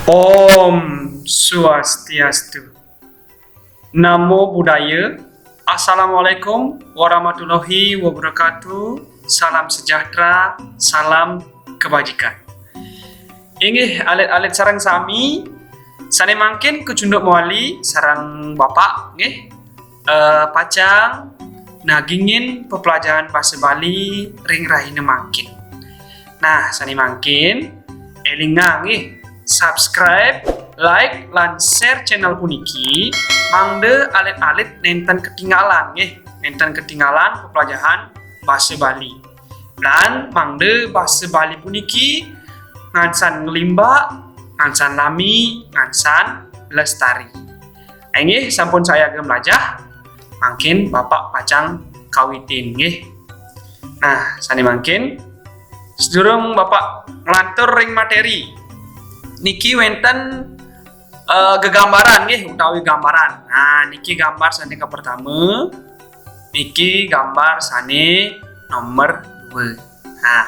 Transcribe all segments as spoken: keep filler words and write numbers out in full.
Om Swastiastu. Namo Buddhaya. Assalamualaikum warahmatullahi wabarakatuh. Salam sejahtera, salam kebajikan. Inggih alit-alit sareng sami, sane mangkin kacunduk mawali sareng Bapak nggih, eh, pacang nagingin pepelajaran basa Bali ring rahina mangkin. Nah, sane mangkin elingang nggih, subscribe, like, lan share channel puniki, mangda alit-alit nenten ketinggalan nggih, nenten ketinggalan pepelajaran basa Bali. Lan mangda basa Bali puniki ngansan nglimbak, ngansan lami, ngansan lestari. Inggih, sampun sayaga mlajah, mangkin Bapak pacang kawitin nggih. Nah, sane mangkin, sadurung Bapak nglantur ring materi, niki wenten, eh, gegambaran nggih, utawi gambaran. Nah, niki gambar sane kapertama, niki gambar sane nomor dua. Nah,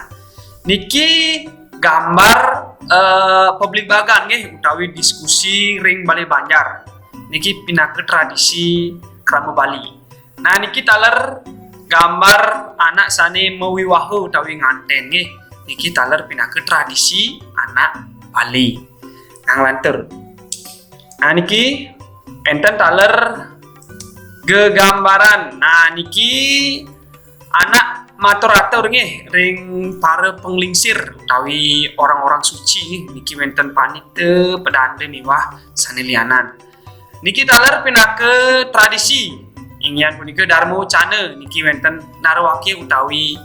niki gambar, eh, pabligbagan nggih, utawi diskusi ring Bale Banjar. Niki pinaka tradisi krama Bali. Nah, niki taler gambar anak sane mawiwaha utawi nganten nggih. Niki taler pinaka tradisi anak Bali. Nah, nglantur. Nah, niki enten taler gegambaran. Nah, niki anak matur-atur nggih ring para panglingsir utawi orang-orang suci nggih. Niki wenten panita, pedanda miwah sane lianan. Niki taler pinaka tradisi. Inggian punika Dharma Wacana, niki wenten narawaki utawi,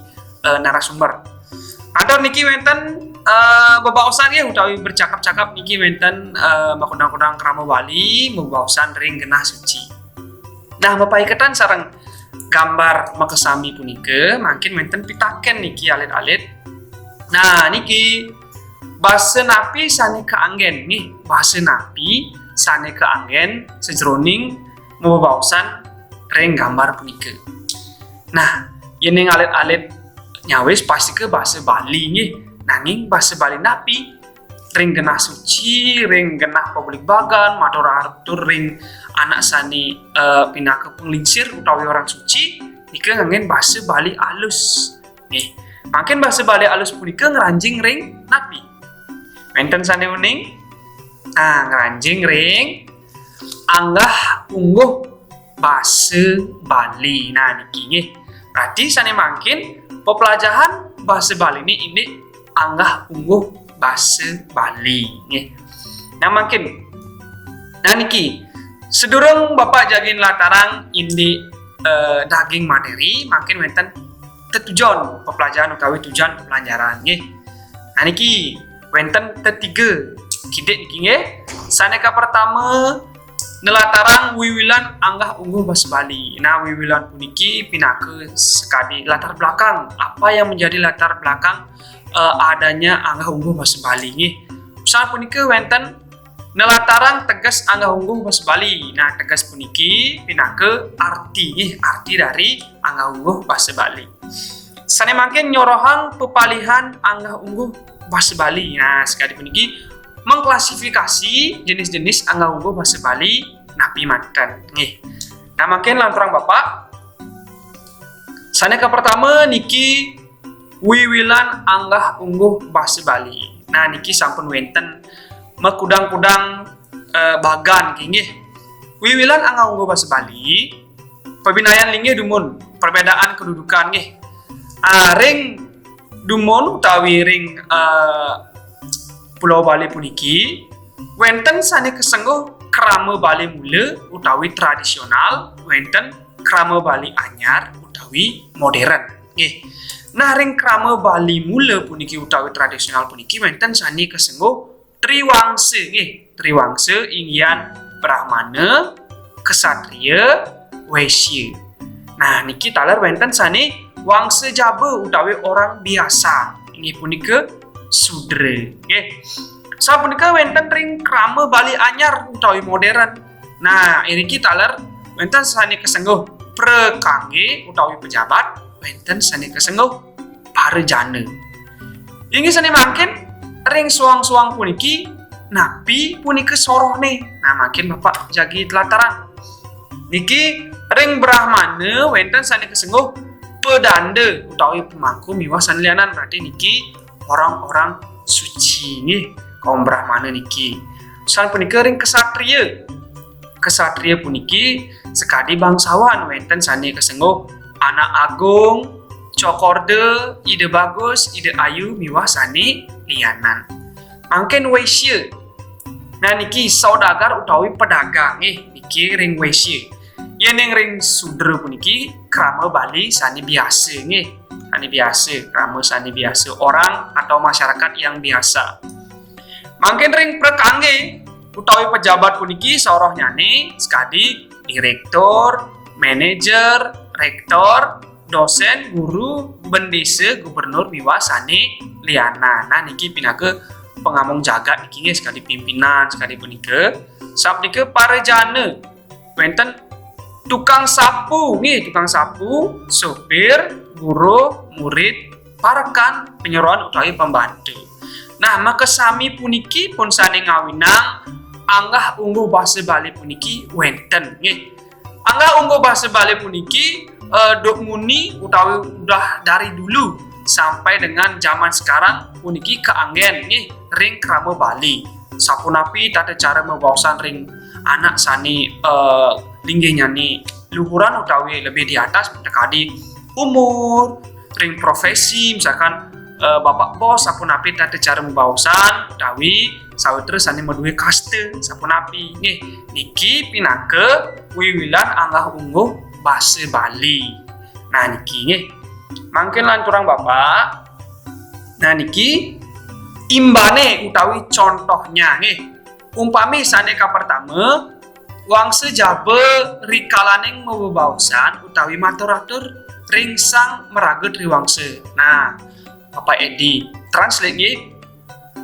eh, narasumber. Antuk niki wenten, eh, bebaosan nggih utawi bercakap-cakap niki wenten, eh, makudang-kudang krama Bali, bebaosan ring genah suci. Nah, mapaiketan sareng gambar makasami punika, mangkin wenten pitaken niki alit-alit. Nah, niki basa napi sane kaanggen nggih? Basa napi sane kaanggen sajeroning mabebaosan ring gambar punika? Nah, yening alit-alit nyawis pastika basa Bali nggih. Nanging basa Bali napi? Ring genah suci, ring genah pabligbagan, matur-atur ring anak sane, eh, pinaka panglingsir utawi orang suci, nika nganggen basa Bali alus. Nggih. Mangkin basa Bali alus punika ngranjing ring napi? Wenten sane uning? Nah, ngranjing ring anggah ungguh basa Bali. Nah, niki nggih. Berarti sane mangkin pepelajahan basa Baline indik anggah ungguh basa Bali nggih. Nah, mangkin. Nah, niki. Sadurung Bapak jagi nlatarang indik, eh, daging materi, mangkin wenten tetujon pepelajaran utawi tujuan pepelajaran nggih. Nah, niki wenten tetiga kidik niki nggih. Sane kapertama, nelatarang wiwilan anggah ungguh basa Bali. Nah, wiwilan puniki pinaka sakadi latar belakang, apa yang menjadi latar belakang, eh, adanya anggah ungguh basa Bali nggih. Sapunika wenten nelatarang teges anggah ungguh basa Bali. Nah, teges puniki pinaka arti nggih, arti dari anggah ungguh basa Bali. Sane mangkin nyorohang pepalihan anggah ungguh basa Bali. Nah, sakadi puniki mengklasifikasi jenis-jenis anggah ungguh basa Bali napi manten nggih. Nah, mangkin lanturang Bapak. Sane kapertama niki wiwilan anggah ungguh basa Bali. Nah, niki sampun wenten makudang-kudang, eh, bagan nggih. Wiwilan anggah ungguh basa Bali, pabinayan linggih dumun, perbedaan kedudukan nggih. Ah, ring dumun utawi ring, eh, Pulau Bali puniki, wenten sane kasengguh krama Bali mula utawi tradisional, wenten krama Bali anyar utawi modern nggih. Nah, ring krama Bali mula puniki utawi tradisional puniki wenten sane kasengguh triwangsa nggih. Triwangsa inggian Brahmana, Ksatria, Waisya. Nah, niki taler wenten sane wangsa jaba utawi orang biasa, inggih punika Sudra nggih. Sapunika wenten ring krama Bali anyar utawi modern. Nah, iriki taler wenten sane kasengguh prakangge utawi pejabat, wenten sane kasengguh parajana. Inggih sane mangkin ring suang-suang puniki napi punika sorohne. Nah, mangkin Bapak jagi telataran. Niki ring Brahmana wenten sane kasengguh pedanda utawi pemangku miwah sane lianan. Berarti niki orang-orang suci nggih, kaum Brahmana niki. Sapunika ring ksatria. Ksatria puniki sakadi bangsawan wenten sane kasengguh anak agung, cokorda, Ida Bagus, Ida Ayu miwah sane lianan. Mangkin Wesya. Nah, niki saudagar utawi pedagang nggih, niki ring Wesya. Yening ring Sudra puniki krama Bali sane biasa nggih. Sane biasa, krama sane biasa, orang atau masyarakat yang biasa. Mangkin ring prakangge utawi pejabat puniki sorohnyane sakadi direktur, manajer, rektor, dosen, guru, bendesa, gubernur miwah sane lianan. Nah, niki pinaka pangamong jagat niki nggih, sakadi pimpinan, sakadi punika. Sapunika parajana. Wenten tukang sapu nggih, tukang sapu, sopir, guru, murid, parekan, panyeroan utawi pembantu. Nah, makasami puniki pun sane ngawinang anggah ungguh basa Bali puniki wenten nggih. Anggah ungguh basa Bali puniki eh, duk muni utawi udah dari dulu sampai dengan zaman sekarang puniki kaanggen nggih ring krama Bali. Sapunapi tata cara mabaosan ring anak sane eh, linggihnyane luhuran utawi lebih di atas, sakadi umur, ring profesi, misalkan eh, Bapak Bos sapunapi tata cara mabaosan utawi sawitra sane madue kasta sapunapi nggih. Niki pinaka wiwilan anggah ungguh basa Bali. Nah, niki nggih. Mangkin lanturang Bapak. Nah, niki imbane utawi contohnya nggih. Umpami sane kapertama, wangsa jaba rikalaning mabebaosan utawi matur-atur ring sang maraga triwangsa. Nah, Bapak Edi, translate nggih.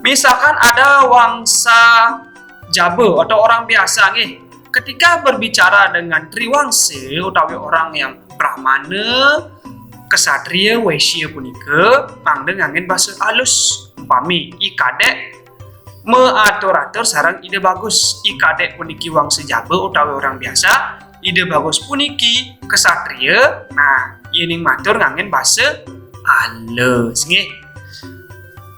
Misalkan ada wangsa jaba atau orang biasa nggih, ketika berbicara dengan triwangsa utawi orang yang brahmana, ksatria, wesya punika mangda nganggen basa alus. Umpami I Kadek maatur-atur sareng Ida Bagus. I Kadek puniki wangsa jaba utawi orang biasa, Ida Bagus puniki ksatria. Nah, yening matur nganggen basa alus nggih.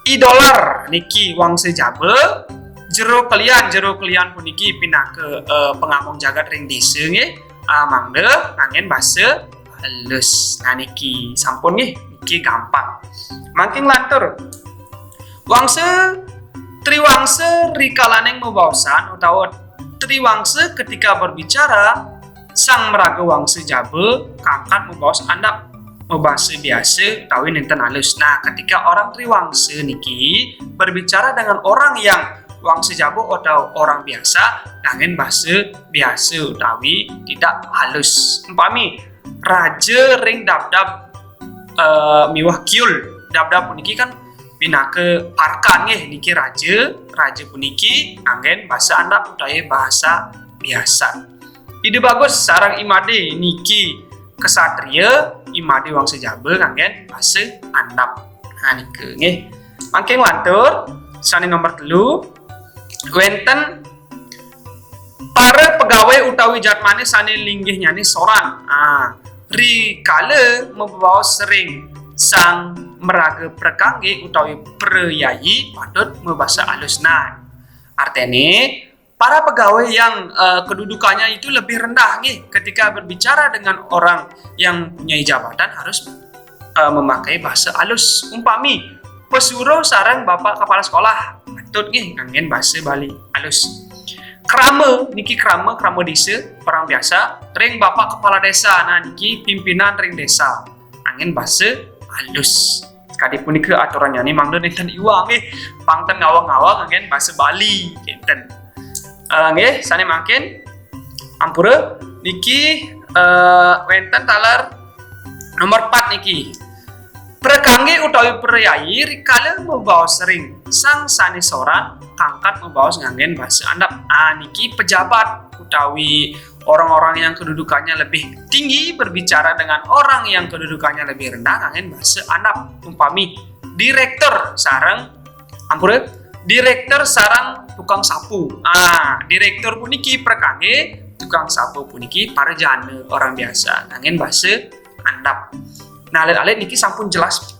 I Dolar niki wangsa jaba, Jero Kelian, Jero Kelian puniki pinaka eh, pangamong jagat ring desa nggih. Ah, mangda nganggen basa alus. Nah, niki sampun nggih, niki gampang. Mangkin lantur. Wangsa triwangsa rikalaning mabaosan utawa triwangsa ketika berbicara, sang maraga wangsa jaba kangkat mabaos andap, mabasa biasa utawi nenten alus. Nah, ketika orang triwangsa niki berbicara dengan orang yang wangsa jaba atau orang biasa, nganggen basa biasa utawi tidak halus. Umpami raja ring dabdab eh, miwah kiul. Dabdab puniki kan pinaka parekan nggih, niki raja, raja puniki nganggen basa andap utawi basa biasa. Ida Bagus sareng I Made niki ksatria, I Made wangsa jaba nganggen basa andap. Nah, nika nggih. Mangkin lantur sane nomor telu, wenten para pegawai utawi jadmane sane linggihnyane soran. Ah, rikala mabaos ring sang maraga prakangge utawi prayayi patut mabasa alus. Nah, artene para pegawai yang eh, kedudukannya itu lebih rendah nggih, ketika berbicara dengan orang yang punya jabatan harus eh, memakai basa alus. Umpami pesuruh sareng Bapak Kepala Sekolah, patut nggih nganggen basa Bali alus. Krama, niki krama, krama desa, orang biasa, ring Bapak Kepala Desa, nah niki pimpinan ring desa, nganggen basa alus. Sakadi punika aturannyane mangda nenten iwang nggih, pang ten ngawag-ngawag nganggen basa Bali, kenten. Eh, nggih, sane mangkin ampura niki eh, wenten taler nomor pat niki. Prakangge utawi prayayi rikala mabaos ring sang sane soran kangkat mabaos nganggen basa andap. Ah, niki pejabat utawi orang-orang yang kedudukannya lebih tinggi berbicara dengan orang yang kedudukannya lebih rendah nganggen basa andap. Umpami direktur sareng ampura direktur sareng tukang sapu. Ah, direktur puniki prakangge, tukang sapu puniki parajana orang biasa. Nganggén basa andap. Nah, alit-alit niki sampun jelas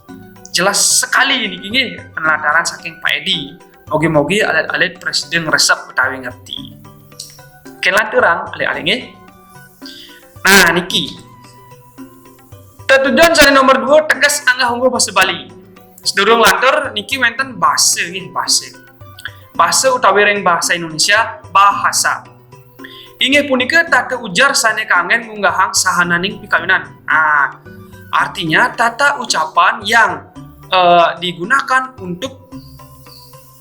jelas sekali niki nggih penelataran saking Pak Edi. Mogi-mogi alit-alit prasida ngresep utawi ngerti. Kén lanturang alit-alit nggih. Nah, niki. Tetujon sané nomor dua, teges anggah ungguh basa Bali. Sedurung lantur niki wénten basa nggih, basa. Basa utawi ring basa Indonesia, bahasa. Inggih punika tata ujar sané kanggén ngunggahang sahananing pikawinan. Nah, artinya tata ucapan yang eh, digunakan untuk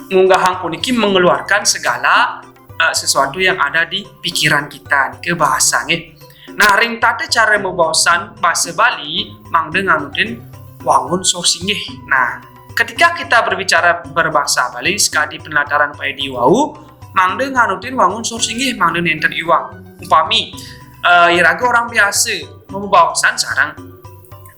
ngunggahang puniki mengeluarkan segala eh, sesuatu yang ada di pikiran kita nika bahasa nggih. Nah, ring tata cara mabaosan basa Bali mangda nganutin wangun sosinggih. Nah, ketika kita berbicara berbahasa Bali sekadi penelataran Pak Edi wau, mangda nganutin wangun sosinggih, mangda nénten iwang. Upami eh, iraga orang biasa mabaosan sareng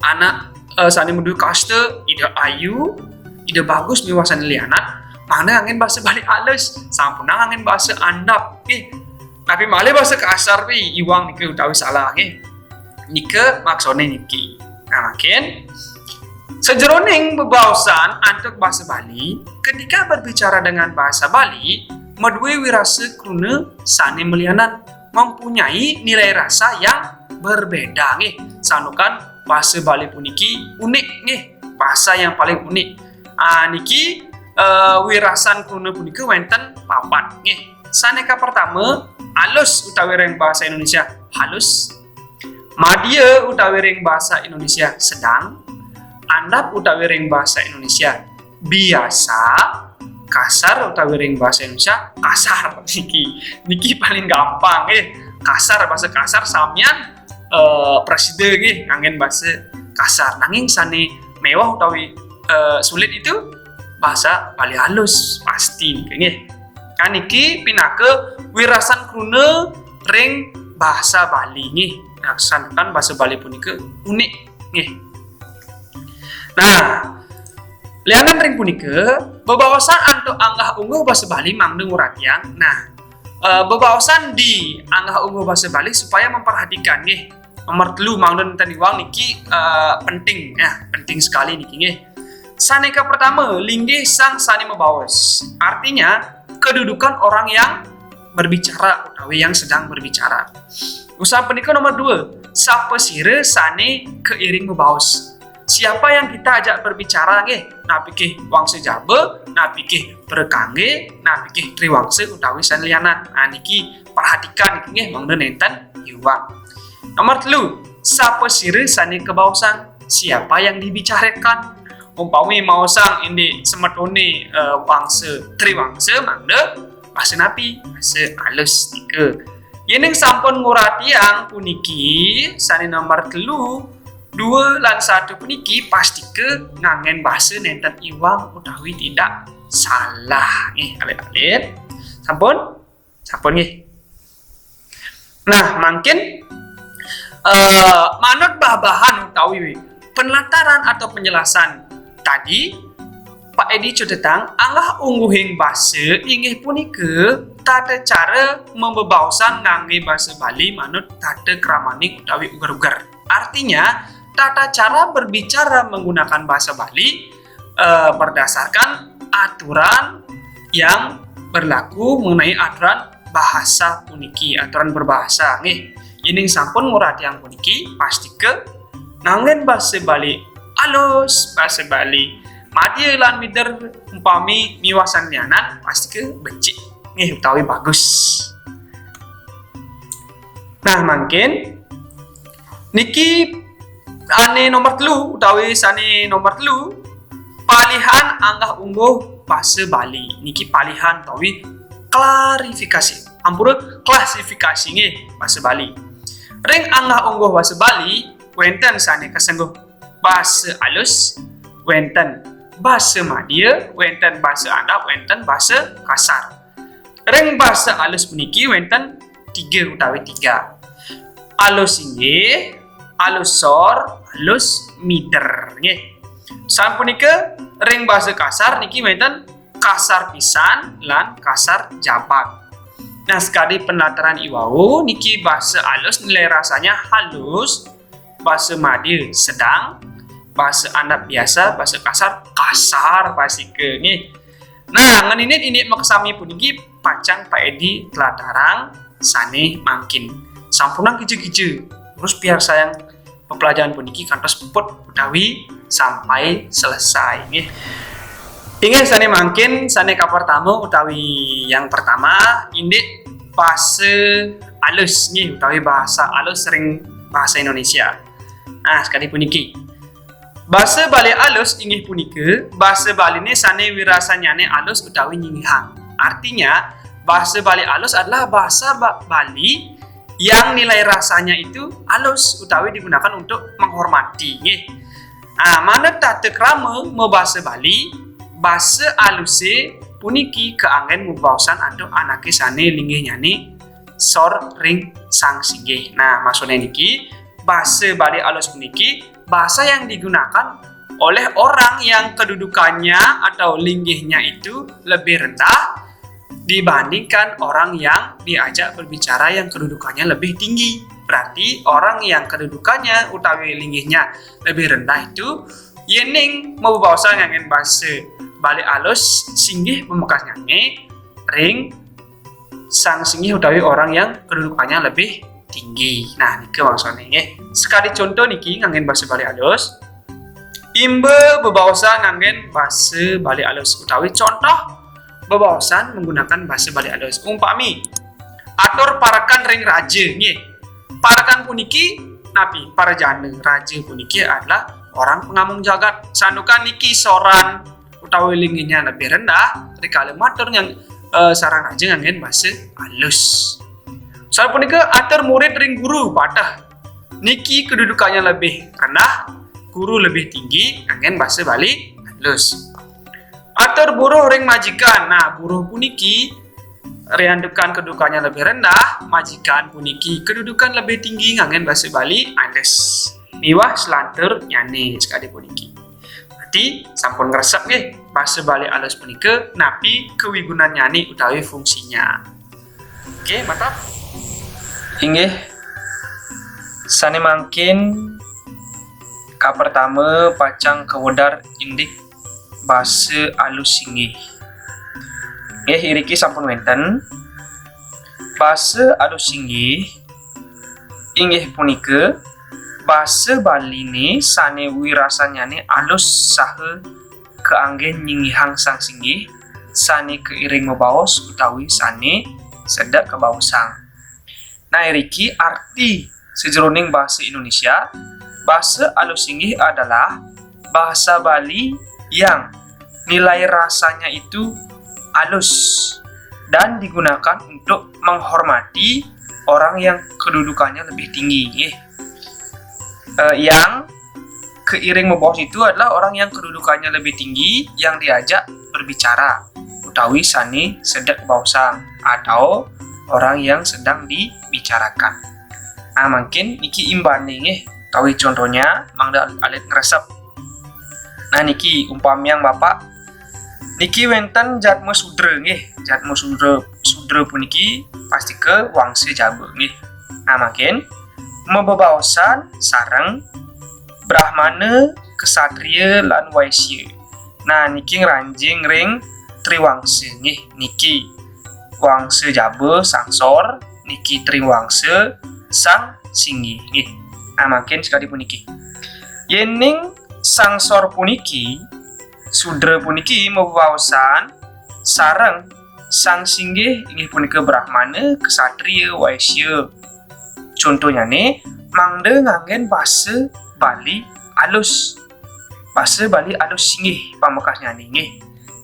anak eh, sané madué kasta, Ida Ayu, Ida Bagus miwah sané lianan, mangda nganggén basa Bali alus, sampunang nganggén basa andap. Nggih. Napi malih basa kasar pi iwang nika utawi salah nggih. Nika maksané niki. Nah, mangkin sajeroning bebaosan antuk basa Bali, ketika berbicara dengan bahasa Bali, madué wirasa kruna sané malianan, mempunyai nilai rasa yang berbeda nggih. Santukan basa Bali puniki unik nggih, basa yang paling unik. Ah, niki eh, wirasan kruna punika wénten papat nggih. Sané kapertama, alus utawi ring basa Indonesia halus. Madya utawi ring basa Indonesia sedang. Andap utawi ring basa Indonesia biasa. Kasar utawi ring basa Indonesia kasar. Niki, niki paling gampang nggih. Kasar, basa kasar samian eh, prasida nggih nganggén basa kasar. Nanging sané méwah utawi eh, sulit itu basa Bali alus pasti nggih. Nah, niki pinaka wirasan kruna ring basa Bali nggih. Nah, santukan basa Bali punika unik nggih. Nah, lianan ring punika, bebaosan antuk anggah ungguh basa Bali mangda nguratiang. Nah, eh, bebaosan di anggah ungguh basa Bali supaya memperhatikan nggih. Nomor telu mangda nénten iwang niki eh, penting, ya, penting sekali niki nggih. Sané kapertama, linggih sang sané mabaos. Artinya, kedudukan orang yang berbicara utawi yang sedang berbicara. Usan punika nomor dua, sapasira sané kairing mabaos. Siapa yang kita ajak berbicara nggih? Napikih wangsa jaba, napikih prakangge, napikih triwangsa utawi sané lianan. Nah, niki perhatikan niki nggih mangda nénten iwang. Nomor telu, sapasira sané kabaosang? Siapa yang dibicarakan? Umpami maosang indik semetoné eh, wangsa triwangsa mangda basa napi? Basa alus nika. Yéning sampun nguratiang puniki, sané nomor telu, dua lan satu puniki pastika nganggén basa nénten iwang utawi tidak salah. Nggih, alit-alit. Sampun? Sampun nggih. Nah, mangkin eh, manut bah-bahan utawi penlataran atau penjelasan tadi, Pak Edi cutetang, anggah ungguhing basa inggih punika tata cara mabebaosan nganggé basa Bali manut tata kramaning utawi uger-uger. Artinya, tata cara berbicara menggunakan bahasa Bali eh, berdasarkan aturan yang berlaku mengenai aturan bahasa puniki, aturan berbahasa nggih. Yéning sampun nguratiang puniki, pastika nganggén basa Bali alus, basa Bali madya lan mider, umpami miwah sané lianan, pastika becik nggih utawi bagus. Nah, mangkin niki ané nomor telu utawi sané nomor telu, palihan anggah ungguh basa Bali. Niki palihan utawi klarifikasi. Ampura, klasifikasi nggih basa Bali. Ring anggah ungguh basa Bali wénten sané kasengguh basa alus, wénten basa madya, wénten basa andap, wénten basa kasar. Ring basa alus puniki wénten tiga utawi tiga. Alus singgih, alus sor, alus mider nggih. Sapunika ring basa kasar niki wénten kasar pisan, lan kasar jabag. Nah, sakadi panlataran iwau, niki basa alus nilai rasanya halus, basa madya sedang, basa andap biasa, basa kasar, kasar pastika, nggih. Nah, ngan indik-indik makasami puniki pacang Pak Edi tlatarang sané mangkin. Sampunang kija-kija, terus piarsayang pepelajaran puniki kantos puput utawi sampai selesai, nggih. Inggih sané mangkin, sané kapertama utawi yang pertama, indik basa alus, nggih, utawi bahasa alus ring bahasa Indonesia. Nah, sakadi puniki. Basa Bali alus inggih punika basa Baliné sané wirasannyané alus utawi nyinggihang. Artinya, basa Bali alus adalah basa ba- Bali yang nilai rasanya itu alus utawi digunakan untuk menghormati, nggih. Nah, manut tata krama mabasa Bali, basa alusé puniki kaanggén mabaosan antuk anaké sané linggihnyané sor ring sang singgih. Nah, maksudnya niki, basa Bali alus puniki basa yang digunakan oleh orang yang kedudukannya atau linggihnya itu lebih rendah dibandingkan orang yang diajak berbicara yang kedudukannya lebih tinggi. Berarti orang yang kedudukannya utawi linggihnya lebih rendah itu yéning mabaosan nganggén basa Bali alus singgih pamekasnyané ring sang singgih utawi orang yang kedudukannya lebih tinggi. Nah, nika maksudnya nggih. Sakadi contoh niki nganggén basa Bali alus. Imba bebaosan nganggén basa Bali alus utawi contoh bebaosan menggunakan basa Bali alus. Umpami, atur parekan ring raja, nggih. Parekan puniki napi? Para jana. Raja puniki adalah orang pengamung jagat. Santukan niki soran utawi linggihnya lebih rendah, rikala matur ngang, eh, sareng raja nganggén basa alus. Sapunika atur murid ring guru, pateh. Niki kedudukannya lebih rendah, guru lebih tinggi, nganggén basa Bali alus. Atur buruh ring majikan. Nah, buruh puniki riantukan kedudukannya lebih rendah, majikan puniki kedudukan lebih tinggi, nganggén basa Bali alus. Miwah selanturnyané sakadi puniki. Berarti sampun ngresep nggih, basa Bali alus punika napi kawigunannyané utawi fungsinya. Oke, mantap. Inggih. Sané mangkin kapertama pacang kawedar indik basa alus singgih. Nggih, iriki sampun wénten. Basa alus singgih inggih punika basa Baliné sané wirasannyané alus saha kaanggén nyinggihang sang singgih, sané kairing mabaos utawi sané sedek kabaosang. Nah, iriki arti sajeroning basa Indonesia, basa alus singgih adalah bahasa Bali yang nilai rasanya itu alus dan digunakan untuk menghormati orang yang kedudukannya lebih tinggi, nggih. Eh, yang kairing mabaos itu adalah orang yang kedudukannya lebih tinggi yang diajak berbicara utawi sané sedek baosang atau orang yang sedang dibicarakan. Nah, mangkin niki imbané nggih, utawi contohnya mangda alit ngresep. Nah, niki umpamiang Bapak, niki wénten jadma sudra nggih, jadma sudra, sudra puniki pastika wangsa jaba nggih. Nah, mangkin mabebaosan sareng Brahmana, Ksatria, lan Waisya. Nah, niki ngranjing ring triwangsa nggih, niki wangsa jaba sangsor, niki triwangsa sang singgih nggih. Nah, mangkin sakadi puniki. Yéning sangsor puniki, sudra puniki mabebaosan sareng sang singgih inggih punika Brahmana, Ksatria, Waisya. Contonyané mangda nganggén basa Bali alus. Basa Bali alus singgih pamekasnyané nggih.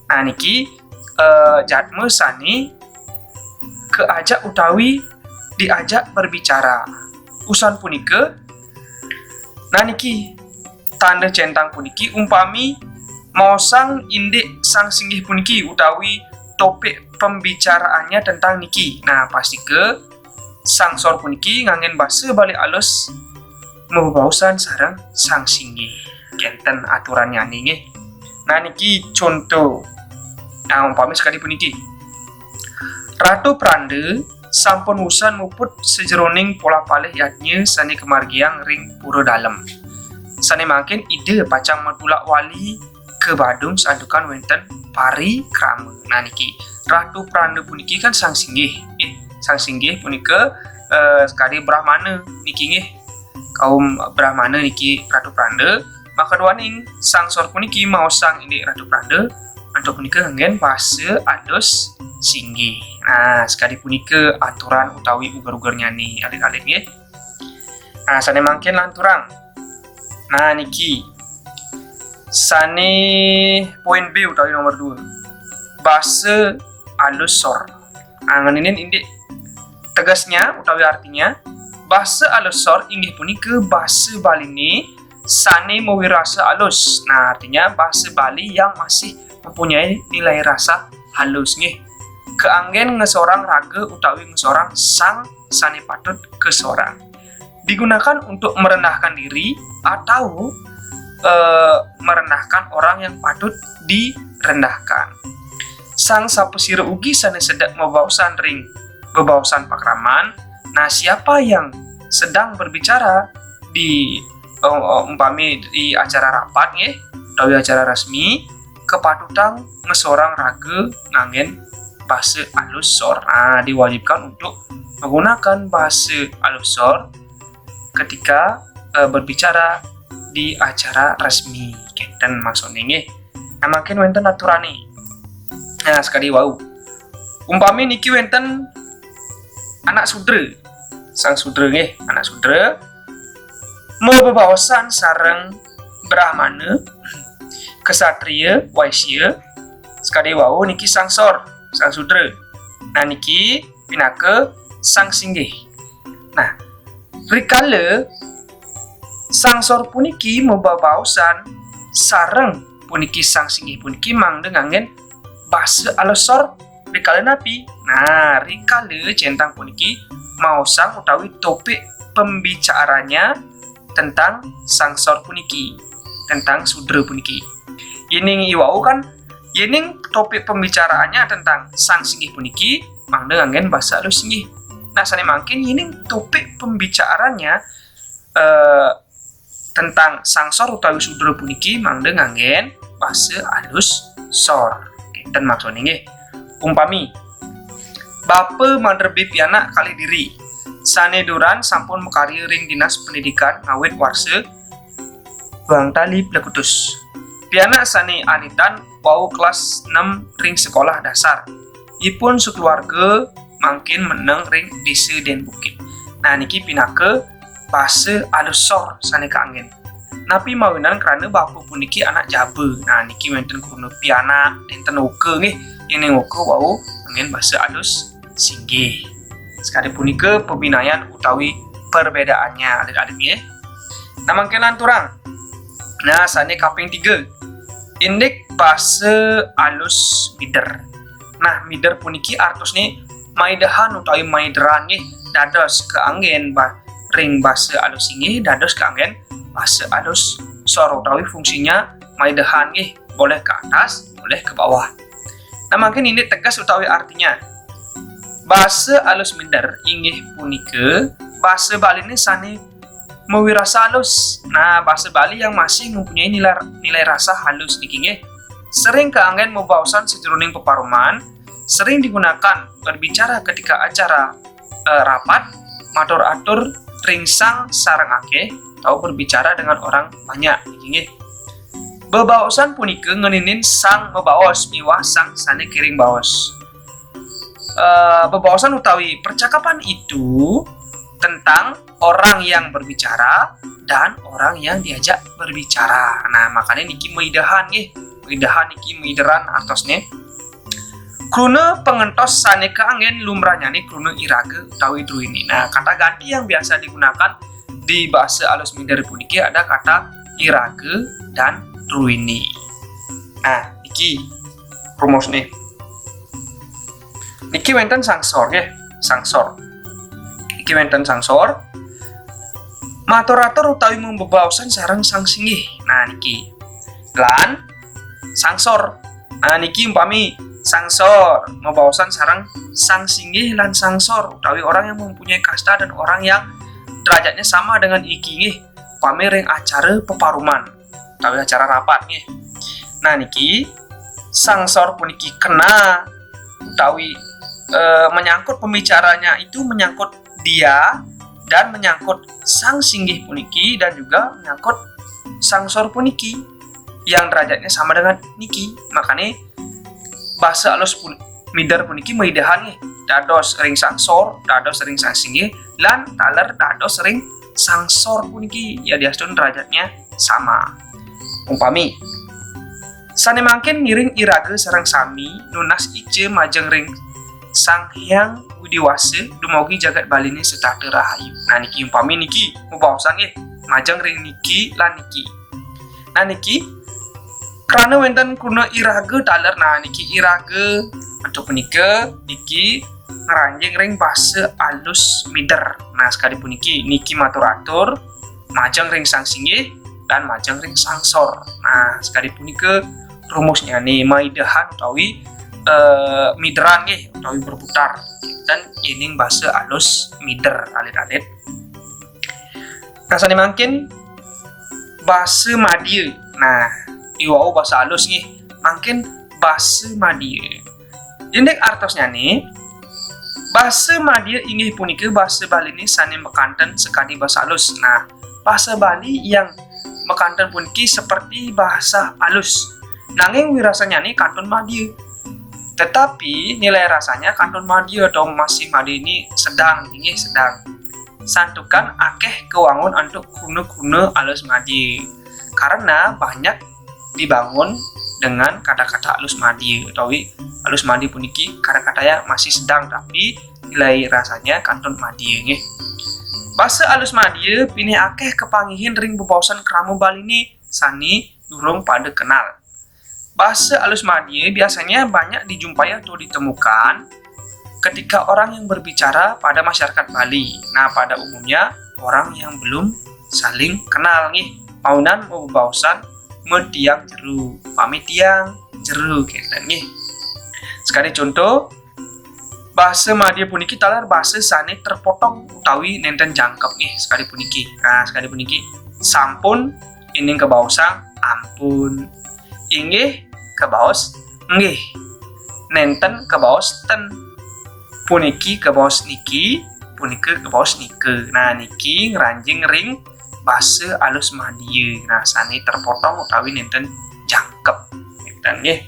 Nah, niki, eh, jadma sané kaajak utawi diajak berbicara. Usan punika, nah, niki tanda centang puniki umpami maosang indik sang singgih puniki utawi topik pembicaraannya tentang niki. Nah, pastika sangsor puniki nganggén basa Bali alus mabebaosan sareng sang singgih. Kénten aturannyané nggih. Nah, niki conto Nah, umpami sakadi puniki. Ratu Pranda sampun wusan muput sajeroning polah-palih yadnya sane kamargiang ring pura dalem. Sane mangkin Ida pacang matulak wali ka Badung santukan wenten parikrama. Nah, niki Ratu Pranda puniki kan sang singgih. Eh, sang singgih punika, eh, sakadi Brahmana niki nggih. Kaum Brahmana niki Ratu Pranda. Makaduaning sang sor puniki maosang indik Ratu Pranda, antuk punika nganggen basa alus singgih. Nah, sakadi punika aturan utawi uger-ugernyane, alit-alit nggih. Nah, sane mangkin lanturang. Nah, niki sane poin B utawi nomor dua. Basa alus sor. Nah, ngeninin indik tegasnya utawi artinya, basa alus sor inggih punika basa Baline sane mawirasa alus. Nah, artinya basa Bali yang masih mempunyai nilai rasa halus nggih. Kaanggen ngesorang raga utawi ngesorang sang sane patut kesorang. Digunakan untuk merendahkan diri atau, eh, merendahkan orang yang patut direndahkan. Sang sapasira ugi sane sedek mabaosan ring bebaosan pakraman. Nah, siapa yang sedang berbicara di, eh, eh, umpami di acara rapat nggih, utawi acara resmi, kepatutang ngesorang raga nganggen basa alus sor. Nah, diwajibkan untuk menggunakan basa alus sor ketika, eh, berbicara di acara resmi. Kenten maksudnya nggih. Nah, mangkin wenten aturane. Nah, sakadi wau. Umpami niki wenten anak sudra. Sang sudra nggih, anak sudra. Mabebaosan sareng Brahmana, Ksatria, Waisya, sakadi wau niki sang sor, sang sudra. Nah, niki pinaka sang singgih. Nah, rikala sang sor puniki mabebaosan sareng puniki sang singgih puniki mangda nganggen basa alus sor rikala napi? Nah, rikala centang puniki maosang utawi topik pembicaranya tentang sang sor puniki, tentang sudra puniki. Yening iwau kan, yening topik pembicaraannya tentang sang singgih puniki, mangda nganggen basa alus singgih. Nah, sane mangkin yening topik pembicaraannya, eh, tentang sang sor utawi sudra puniki mangda nganggen basa alus sor. Kenten maksudnya nggih. Umpami, bapa mandrebi pianak kalih diri, sane duran sampun makarya ring Dinas Pendidikan ngawit warsa bang tali plekutus. Pianak sane anitan wau kelas enam ring sekolah dasar. Ipun sekeluarga mangkin meneng ring Desa Den Bukit. Nah, niki pinaka basa alus sor sane kaanggen. Napi mawinan krana bapa puniki anak jaba. Nah, niki wenten kruna pianak, nenten oka nggih. Yening oka wau anggen basa alus singgih. Sakadi punika pabinayan utawi perbedaannya, alit-alit nggih. Nah, mangkin lanturang. Nah, sane kaping tiga. Indik basa alus mider. Nah, mider puniki artosne maidehan utawi maideran nggih, dados kaanggen ba-, ring basa alus singgih, dados kaanggen basa alus sor utawi fungsinya maidehan nggih, boleh ke atas, boleh ke bawah. Nah, mangkin indik tegas utawi artinya. Basa alus mider inggih punika basa Baline sane mawirasa alus. Nah, basa Bali yang masih mempunyai nilai, nilai rasa halus niki nggih. Sering kaanggen mabaosan sajeroning peparuman, sering digunakan berbicara ketika acara, eh, rapat, matur atur ring sang sareng akeh, atau berbicara dengan orang banyak niki nggih. Bebaosan punika ngeninin sang mabaos miwah sang sane kiring baos. Eh, bebaosan utawi percakapan itu tentang orang yang berbicara dan orang yang diajak berbicara. Nah, makanya niki maidehan nggih. Maidehan niki maideran artosne. Kruna pangentos sane kaanggen lumrahnyane kruna iraga utawi druene. Nah, kata ganti yang biasa digunakan di basa alus mider puniki ada kata iraga dan druene. Nah, niki rumusne. Niki wenten sang sor nggih, sang sor. Niki wenten sang sor. Matur-atur utawi mabebaosan sareng sang singgih. Nah, niki. Lan sang sor. Nah, niki umpami Sangsor mabaosan sareng sang singgih lan sangsor, utawi orang yang mempunyai kasta dan orang yang derajatnya sama dengan niki nggih, upami ring acara peparuman utawi acara rapat nggih. Nah, niki sangsor puniki kena utawi eh, menyangkut pembicaranya itu menyangkut dia dan menyangkut sang singgih puniki dan juga menyangkut sangsor puniki yang derajatnya sama dengan niki. Makanya bahasa alus pun mider puniki maidahan nggih, dados ring sangsor, dados ring sang singgih, lan taler dados ring sangsor puniki ya diastun derajatnya sama. Umpami sane mangkin ngiring iraga sareng sami nunas ica majeng ring Sang Hyang Widi Wasa dumugi jagat Baline setata rahayu. Nah, niki umpami niki mabaosan nggih, majeng ring niki lan niki. Nah, niki krana wenten kruna iraga taler. Nah, niki iraga antuk punika niki ngranjing ring basa alus mider. Nah, sakadi puniki niki matur-atur majeng ring sang singgih dan majeng ring sangsor. Nah, sakadi punika rumusnyane maidahan utawi eh, mideran nggih utawi berputar. Dan yening basa alus mider alit-alit. Rasane mangkin basa madya. Nah, iwau basa alus nggih. Mangkin basa madya. Indik artosnyane, basa madya inggih punika basa Baline sane makanten sakadi basa alus. Nah, basa Bali yang makanten puniki seperti bahasa alus. Nanging wirasanyane kantun madya. Tetapi nilai rasanya kantun madya atau masih madya ini sedang, inggih sedang. Santukan akeh kawangun antuk kruna-kruna alus madya. Karena banyak dibangun dengan kata-kata alus madya utawi alus madya puniki kata-katanya masih sedang tapi nilai rasanya kantun madya nggih. Basa alus madya pinih akeh kapanggihin ring bebaosan krama Baline sane durung pada kenal. Basa alus madya biasanya banyak dijumpai atau ditemukan ketika orang yang berbicara pada masyarakat Bali. Nah, pada umumnya orang yang belum saling kenal nggih. Maunan mabaosan matiang jero, pamitiang jero kenten nggih. Sekali contoh, basa madya puniki taler basa sane terpotong utawi nenten jangkep nggih sekali puniki. Nah, sekali puniki sampun ining kabaosang ampun. Inggih kabaos nggih. Nenten kabaos ten. Puniki kabaos niki, punika kabaos nika. Nah, niki ngranjing ring basa alus madya. Nah, sane terpotong utawi nenten jangkep. Nenten nggih.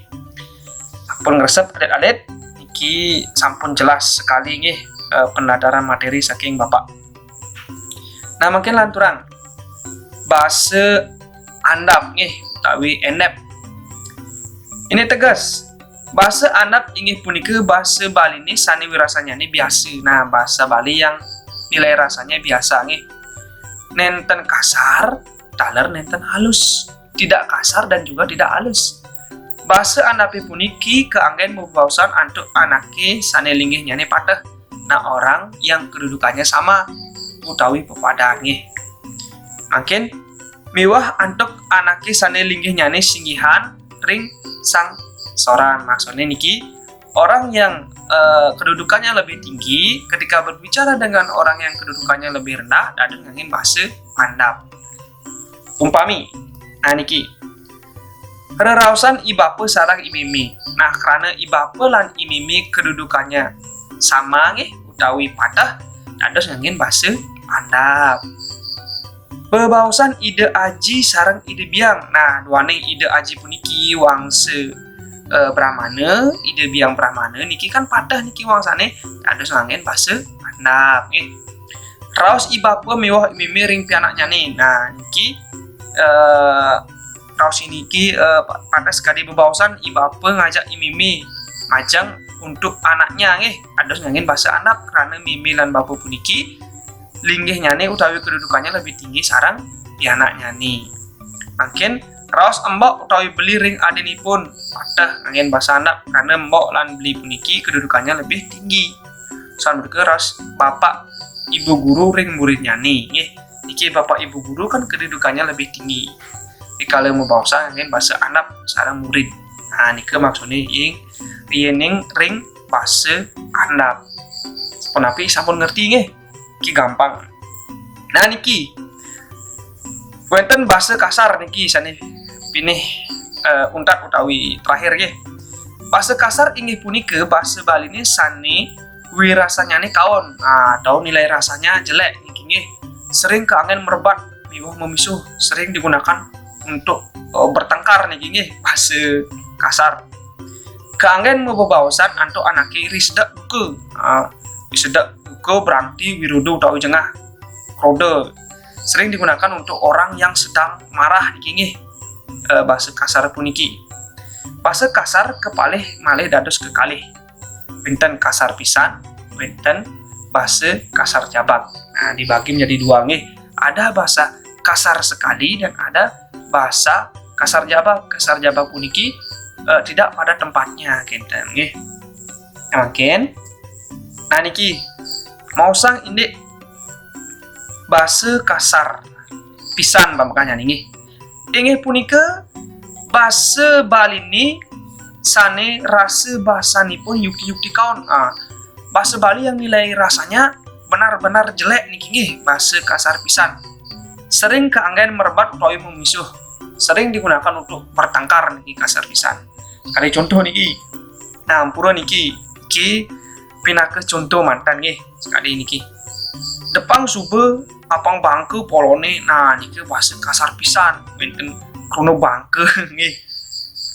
Sampun ngresep alit-alit, niki sampun jelas sekali nggih eh, pendadaran materi saking Bapak. Nah, mungkin lanturang basa andap nggih utawi endep. Ini tegas, basa andap inggih punika basa Baline sane wirasanyane biasa. Nah, basa Bali yang nilai rasanya biasa nggih. Nenten kasar, taler nenten halus. Tidak kasar dan juga tidak halus. Basa andape puniki kaanggen bebaosan antuk anake sane linggihnyane pateh. Nah, orang yang kedudukannya sama utawi pepadan nggih. Mangkin miwah antuk anake sane linggihnyane singgihan ring sang soran. Maksudnya niki orang yang eh, kedudukannya lebih tinggi ketika berbicara dengan orang yang kedudukannya lebih rendah dados nganggen basa andap. Umpami, nah niki reraosan i bapa sareng i meme. Nah, krana i bapa lan i meme kedudukannya sama nggih utawi pateh dados nganggen basa andap. Bebaosan Ida Aji sareng Ida Biang. Nah, duaning Ida Aji puniki wangsa eh, Brahmana, Ida Biang Brahmana niki kan pateh niki wangsane dados nganggen basa andap nggih. Raos i bapa miwah i meme ring pianaknyane. Nah, niki eh, raos niki eh, pa- pateh sekadi bebaosan i bapa ngajak i meme majeng untuk anaknya nggih. Dados nganggen basa andap krana meme lan bapa puniki linggihnyane utawi kedudukannya lebih tinggi sareng pianaknyane. Mangkin raos embok utawi beli ring adinipun pateh nganggen basa andap karena embok lan beli puniki kedudukannya lebih tinggi. Soal mereka raos bapak ibu guru ring muridnyane nggih. Niki bapak ibu guru kan kedudukannya lebih tinggi. Dikala mabaosan nganggen basa andap sareng murid. Nah, nika maksudnya ing riining ring basa andap. Punapi sampun ngerti nggih? Ki gampang. Nah, niki. Wenten basa kasar niki sane pinih, eh, untat utawi terakhir nggih. Basa kasar inggih punika basa Baline sane wirasanyane kaon, ah, atau nilai rasanya jelek niki nggih. Sering kaanggen merebat miwah memisuh, sering digunakan untuk, eh, bertengkar niki nggih, basa kasar. Kaanggen mabebaosan antuk anake ri sedek duka. Ah, ri sedek duka berarti wiroda utawi jengah, kroda. Sering digunakan untuk orang yang sedang marah niki nggih, eh, basa kasar puniki. Basa kasar kepalih malih dados kekalih. Wenten kasar pisan, wenten basa kasar jabag. Nah, dibagi menjadi dua nggih. Ada basa kasar sekali dan ada basa kasar jabag. Kasar jabag puniki, eh, tidak pada tempatnya kenten nggih. Mangkin. Nah, niki maosang indik basa kasar pisan pamekasnya nggih. Inggih punika basa Baline sane rasa basanipun yukti-yukti kaon. Ah, basa Bali yang nilai rasanya benar-benar jelek niki nggih, basa kasar pisan. Sering kaanggen merebat utawi memisuh. Sering digunakan untuk bertengkar niki kasar pisan. Kali contoh niki. Nah, ampura niki. Niki pinaka contoh mantan nggih. Sekali niki. Depang suba apang bangka polone. Nah, niki basa kasar pisan. Wenten kruna bangka nggih.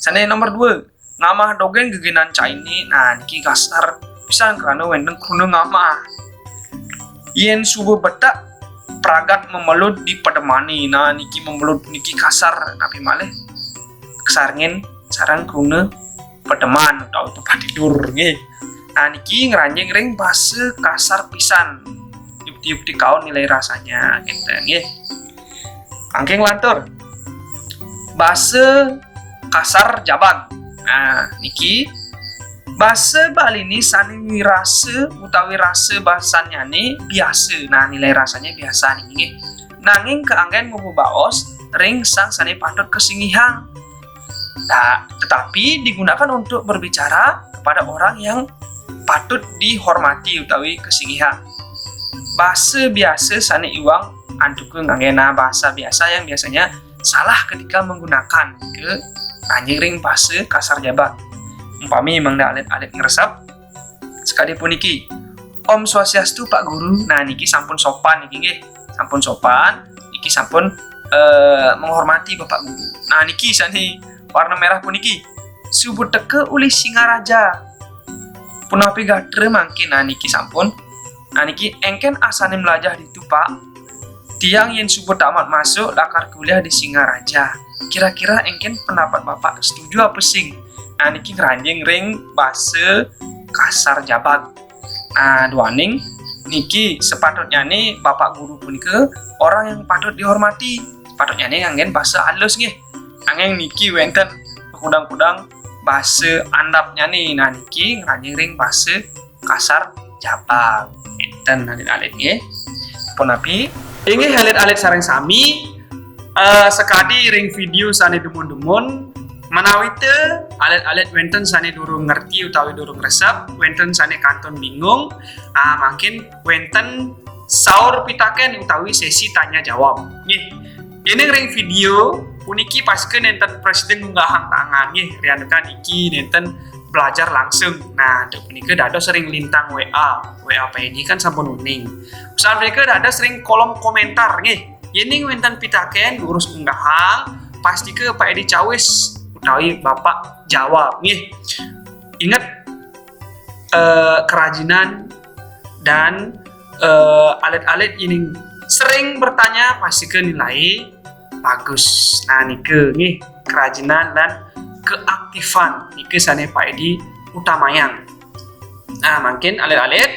Sane nomor dua, ngamah dogeng geginan caine. Nah, niki kasar pisan krana wenten kruna ngamah. Yen suba betak pragat memelud di pedemane. Nah, niki memelud niki kasar, napi malih kasarengin sareng kruna pedeman utawi tempat tidur nggih. Nah, niki ngranjing ring basa kasar pisan. Yukti-yukti kaon nilai rasanya kenten nggih. Mangkin lantur. Basa kasar jabag. Nah, niki basa Baline sane wirasa utawi rasa basannyane biasa. Nah, nilai rasanya biasa niki nggih. Nanging kaanggen mabebaos ring sang sane patut kasinggihang. Nah, tetapi digunakan untuk berbicara kepada orang yang patut dihormati utawi kasinggihang. Basa biasa sane iwang antuk ngangge, nah, basa biasa yang biasanya salah ketika menggunakan ke anjing ring basa kasar jabag. Umpami mangda alit-alit ngresep, sekadi puniki, "Om Swastiastu, Pak Guru." Nah, niki sampun sopan niki nggih. Sampun sopan, niki sampun, eh, menghormati Bapak Guru. Nah, niki sane warna merah puniki. "Suba teka uli Singaraja." Punapi gatra mangkin? Nah, niki sampun. Nah, niki, "Engken asane mlajah ditu, Pak. Tiang yen suba tamat masuk lakar kuliah di Singaraja. Kira-kira engken pendapat Bapak setuju apa sing?" Nah, niki ngranjing ring basa kasar jabag. Nah, duaning niki sepatutnyane Bapak Guru punika orang yang patut dihormati. Sepatutnyane nganggen basa alus nggih. Nanging niki wenten kudang-kudang basa andapnyane. Nah, niki ngranjing ring basa kasar jabag. Enten alit-alit nggih. Punapi? Inggih alit-alit sareng sami, eh, sekadi ring video sane dumun-dumun, menawita alit-alit wenten sane durung ngerti utawi durung resep, wenten sane kantun bingung, ah, mangkin wenten saur pitaken utawi sesi tanya jawab. Nggih. Yening ring video puniki pasika nenten presiden ngunggahang tangan nggih, riantukan niki nenten belajar langsung. Nah, antuk punika dados ring lintang W A. W A Pak Edi kan sampun uning. Usan punika dados ring kolom komentar nggih. Yening wenten pitaken, durus unggahang, pastika Pak Edi cawis utawi Bapak jawab nggih. Ingat, eh, kerajinan dan, eh, alit-alit yening sering bertanya pastika nilai bagus. Nah, nika nggih kerajinan lan keaktifan nika sane Pak Edi utamayang. Nah, mangkin alit-alit,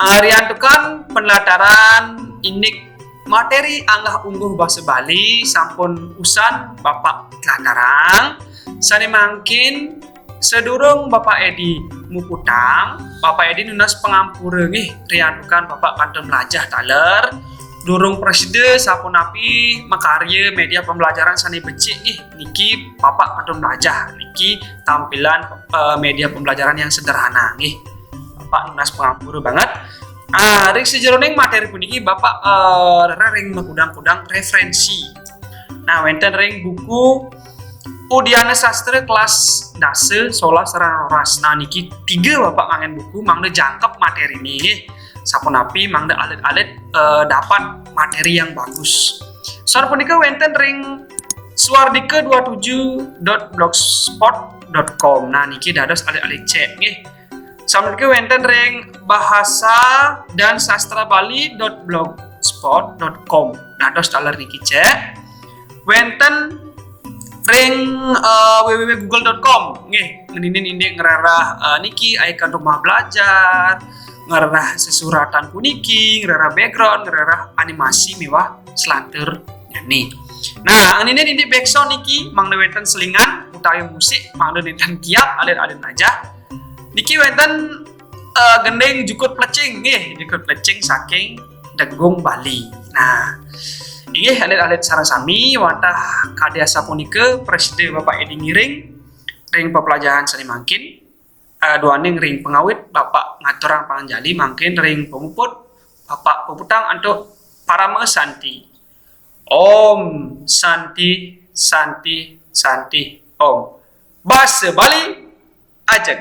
eh, riantukan penlataran indik materi anggah-ungguh basa Bali sampun usan Bapak tlatarang. Sane mangkin sadurung Bapak Edi muputang, Bapak Edi nunas pangampura nggih riantukan Bapak kantun mlajah taler. durung prasida sapunapi makarya media pembelajaran sane becik nggih. Niki Bapak padha mlajah. Niki tampilan eh, media pembelajaran yang sederhana nggih. Bapak nunas pangampura banget. Ah, ring sajeroning materi puniki Bapak eh, rera ring makudang-kudang referensi. Nah, wenten ring buku Udiana Sastra kelas dasa, solas, sareng roras. Nah, niki tiga Bapak ngangen buku mangda jangkep materi nggih. Sapunapi mangda alit-alit eh, dapat materi yang bagus. Sapunika wenten ring suardika dua tujuh dot blogspot dot com. Nah, niki dados alit-alit cek nggih. Sapunika wenten ring bahasa dan sastra bali dot blogspot dot com. Dados taler niki cek. Wenten ring eh, www google dot com nggih, ngeninin indik ngrereh eh, niki ikon rumah belajar, ngrereh sesuratan puniki, ngrereh background, ngrereh animasi miwah selantur nyane. Nah, ngeninin indik background niki mangda wenten selingan utawi musik, mangda nenten kiap, alit-alit aja. Niki wenten eh, gending jukut plecing nggih, jukut plecing saking Degung Bali. Nah, inggih alit-alit sareng sami wantah kadi asapunika prasida Bapak Edi ngiring ring pepelajahan sane mangkin. Eh, duaning ring pengawit Bapak ngaturang panganjali mangkin ring pemuput Bapak puputang antuk parama santi. Om Santi, Santi, Santi, Om. Basa Bali, ajeg.